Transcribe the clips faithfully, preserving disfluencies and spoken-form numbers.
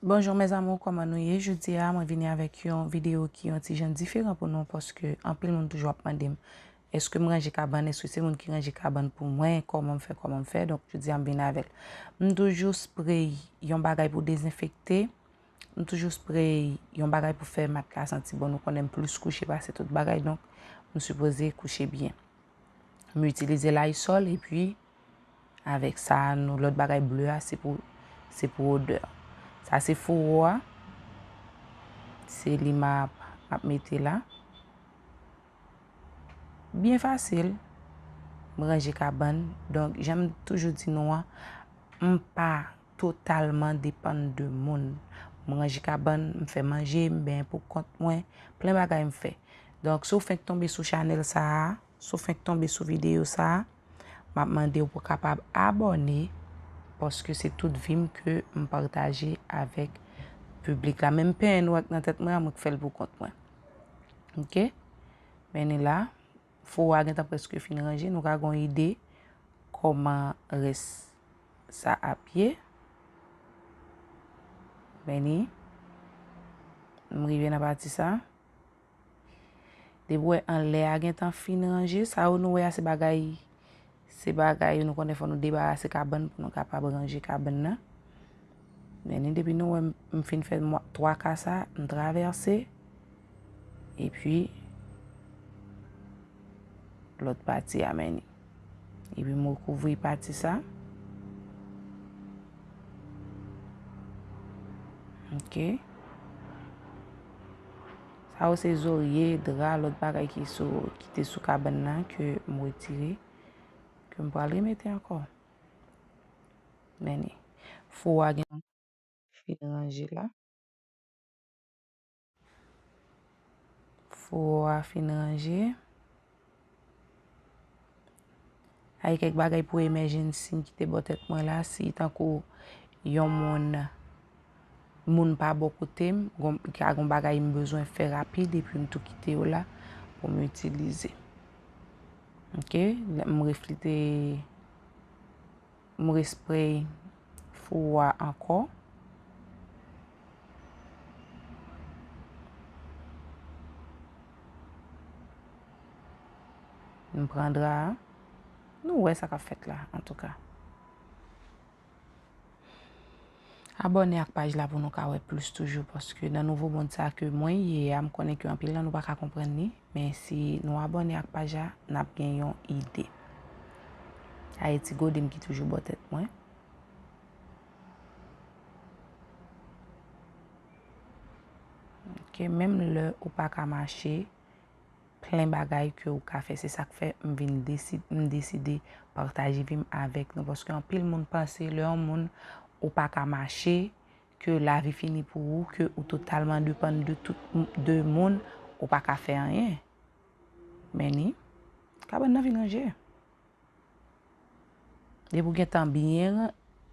Bonjou mes amours, kòman nou ye? Jodi a, mwen vini avèk yon videyo ki yon ti jan diferan pou nou, paske anpil moun toujou ap mande m, èske m ranje kabann? Èske se moun ki ranje kabann pou mwen? Kòman m fè, kòman m fè? Donk, jodi a, m vin avè l. M toujou spray yon bagay pou dezenfekte. M toujou spray yon bagay pou fè matla santi bon. Nou konnen m plis kouche pase tout bagay, donk m sipoze kouche byen. M itilize Lysol, epi avèk sa, nou, lòt bagay ble a, se pou, se pou odè. Sa se fowo a. Se li m ap, m ap mete la. Byen fasil. M ranje kabann. Donk, jan m toujou di nou an, m pa totalman depann de moun. M ranje kabann, m fè manje, m benyen pou kont mwen, plen bagay m fè. Donk, si w fenk tonbe sou chanèl sa a, si w fenk tonbe sou videyo sa a, m ap mande w pou w kapab abòne, paske se tout vi m ke m pataje avèk piblik la. Menm penyen nwè k nan tèt mwen an, mwen k fè l pou kont mwen. Oke? Men ni la, fowo a gentan prèske fin ranje, nou ka gen yon ide kòman rès sa ap ye. Men ni, m rive nan pati sa. Depi w wè anlè a gentan fin ranje, sa yo nou wè a se bagay, se bagay nou konnen fò nou debarase kabann pou nou kapab ranje kabann nan. Men ni depi nou wè m, m fin fè mwa, twa ka sa, m travèse. Epi, lòt pati a men ni. Epi m rekouvri pati sa. Oke. Sa yo se zorye, dra, lòt bagay ki sou, ki te sou kabann nan ke m retire, ke m pral remete ankò. Men ni. Fowo a gen fin ranje la. Fowo a fin ranje. Ay kèk bagay pou emergency m kite bò tèt mwen la, si tankou yon moun, moun pa bò kote m, gon, ka gon bagay m bezwen fè rapid, epi m tou kite yo la pou m itilize. Oke, m reflite, m respray fowo a ankò. M pran dra a. Nou wè sa k ap fèt la, antouka. Abòne ak paj la pou nou ka wè plis toujou, paske nan nouvo mond sa ke mwen ye a, m konnen ke anpil nan nou pa ka konprann li, men si nou abòne ak paj la, n ap gen yon ide. Ayiti Godin ki toujou bò tèt mwen. Oke, menm lè ou pa ka mache, plen bagay ke ou ka fè. Se sa k fè m vin desi-, m deside pataje vi m avèk nou, paske anpil moun panse lè yon moun ou pa ka mache, ke lavi fini pou ou, ke ou totalman depann de tout m-, de moun, ou pa ka fè anyen. Men ni, kabann nan vin ranje. Depi w gentan byen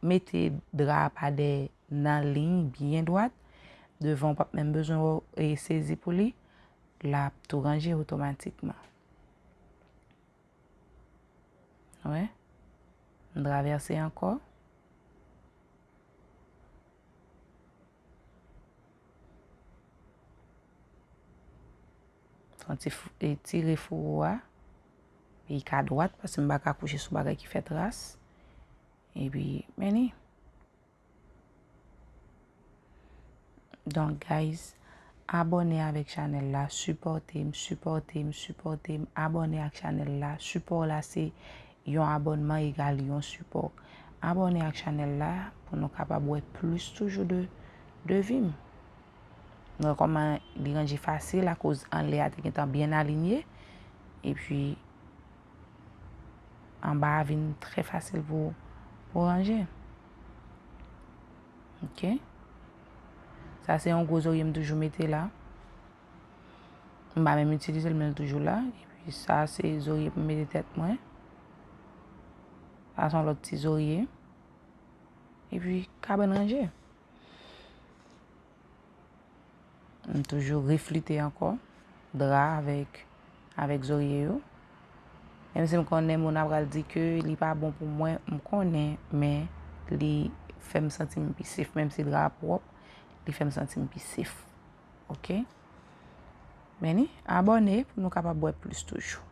mete dra a pa dèyè nan liy, byen dwat, devan w p ap menm bezwen wè w, e, sezi pou li, l ap tou ranje otomatikman. Wè. M travèse ankò. Fè yon ti f-, e, tire fowo a. Epi ka dwat, paske m pa ka kouche sou bagay ki fè tras. Epi, men ni. Donk, guys, abòne avèk chanèl la, sipòte m, sipòte m, sipòte m, abòne ak chanèl la. Sipò w la se yon abònman egal yon sipò. Abòne ak chanèl la pou nou kapab wè plis toujou de, de vi m. Nou wè kòman li ranje fasil akoz anlè a te gentan byen alinye. Epi, anba a vin trè fasil pou, pou ranje. Oke. Sa se yon gwo zorye m toujou mete la. M pa menm itilize l, men l toujou la. Epi sa se zorye pou m mete tèt mwen. Sa se yon lòt ti zorye. Epi kabann ranje. M toujou reflite ankò dra avèk, avèk zorye yo. Menm si m konnen moun ap pral di ke li pa bon pou mwen, m konnen, men li fè m santi m pi sef, menm si dra a pwòp, Li fè m santi m pi safe. Ok? Men ni, abòne pou nou kapab wè plis toujou.